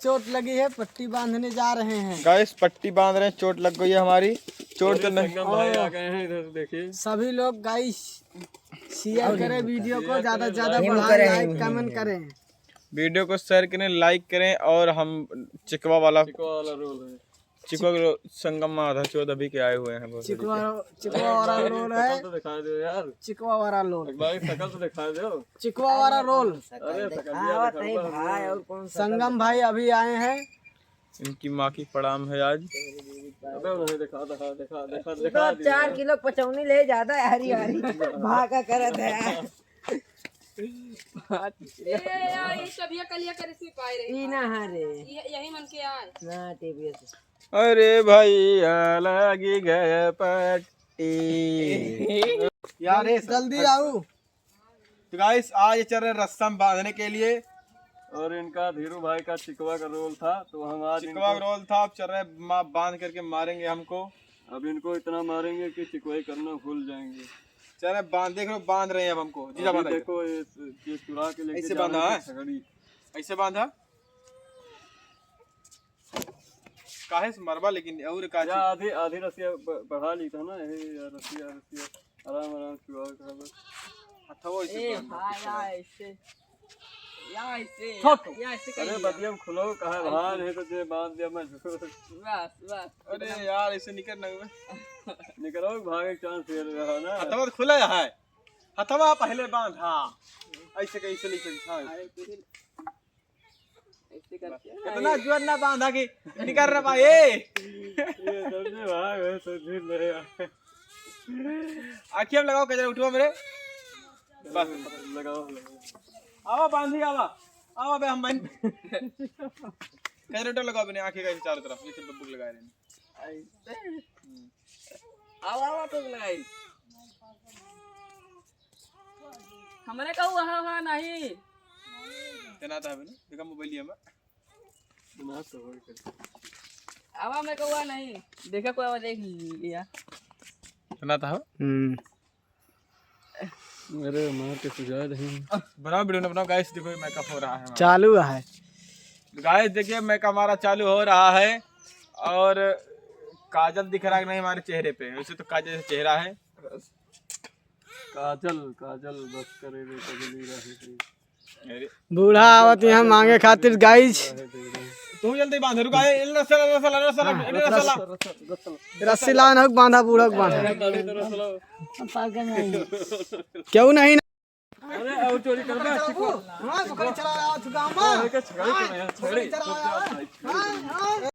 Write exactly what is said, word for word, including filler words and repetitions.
चोट लगी है, पट्टी बांधने जा रहे हैं। गाइस, पट्टी बांध रहे हैं, चोट लग गई है हमारी। चोट तो नहीं। संगम भाई आ गए हैं इधर, देखिए। सभी लोग गाइस शेयर करें वीडियो को, ज्यादा से ज्यादा बढ़ाएं, लाइक कमेंट करें। वीडियो को शेयर करें, लाइक करें और हम चिकवा वाला चिकवा वाला रोल है। चिकवा रो-, संगम माधा चौदह भी के आए हुए हैं बहुत। चिकवा, चिकवा वाला रोल है। शकल तो दिखा दो यार। चिकवा वाला रोल। एक बार शकल तो दिखा दो। चिकवा वाला रोल। अरे शकल दिखा दो भाई, और कौन सा संगम भाई अभी आए हैं। इनकी माँ की प्रणाम है आज। अबे उन्हें दिखा, दिखा, दिखा, दिखा, दिखा दिया। चार किलो पचौनी ले ज्यादा है, हरी हरी भागा करत है। ए, ए, ए, ये सब ये कलिया करे से पाए रही। ई ना है रे। ये, यही मन के आए। ना, टीवीएस। अरे भैया लगी गए पट्टी। यार, जल्दी आओ। तो गाइस, आज चल रहे रस्सा बांधने के लिए। और इनका धीरू भाई का चिकवा का रोल था, तो हम आज चिकवा का रोल था, अब चल रहे मा-, बांध करके मारेंगे हमको। अब इनको इतना मारेंगे कि चिकवाई करना भूल जाएंगे। चल रहे बांध, देख लो, बांध रहे हैं अब हमको, जीजा अभी बांधा है। देखो, ये, ये चुरा के लेके ऐसे जा रहे बांधा हैं है? छगड़ी। ऐसे बांधा। काहे से मरबा लेकिन और का या चीज? आधी, आधी रस्सिया ब-, बढ़ा ली था ना, यही या रस्सिया, रस्सिया, आराम, आराम चुआ के बस। हथवा ऐसे ए, बांध हाँ, दो। या ऐसे, या ऐसे, छोट। या ऐसे अरे करिए। बतिया में खुलो, कहा ऐसे। भाग है तो जे बांध दिया मैं। बस, बस। अरे यार, ऐसे निकल ना हुए। निकलो, भागे के चांस ये रहा ना। हथवा तो खुला है। हथवा पहले बांध, हाँ। ऐसे कैसे, ऐसे, हाँ। अरे, ऐसे करके। कितना जोर ना बांधा कि निकल रहा भाई। ये समझे भाई, मैं समझे नहीं यार। आँखिया में लगाओ कजरा उठवा मेरे। बस। लगाओ, लगाओ। आवा बांधी आवा। आवा बे हम बहन। कजरा उठवा लगाओ अपने आँखें का चारों तरफ, जैसे बब्बू लगा रहे हैं। ऐसे। हम्म। आवा, आवा तो लगाई। हमरे का हुआ, हाँ, हाँ, नहीं। तना था अभी ना, देखा मोबाइल लिया मैं। तना तो होई कर। आवा में कौआ नहीं। देखा कोई आवा देख लिया। तना था? हम्म। अरे मार के सुझा रहे हैं। बनाओ वीडियो ना बनाओ गाइस, देखो मेकअप हो रहा है हमारा। चालू है। गाइस देखिए मेकअप हमारा चालू हो रहा है और काजल दिख रहा है कि नहीं हमारे चेहरे पे, वैसे तो काजल से चेहरा है। काजल, काजल, बस करे रे, कजली रहे रे। अरे। बूढ़ा आवत यहाँ मांगे खातिर गाइस। तू जल्दी बांध, रुका, ए, ए, रस्सा, रस्सा, रस्सा, हाँ, ए, रस्सा, रस्सा। रस्सा, रस्सा, रस्सा। रस्सी लान हक बांधा, बूढ़ा के बांधा। अरे, गाड़ी तो रस्सा। पागल नहीं। क्यों नहीं? अरे, और चोरी कर बे, चिको। हाँ, पकड़ चला आया तू गाँव में। अरे, का छगड़ी हाँ, चला, छगड़ी। पकड़ चला आया।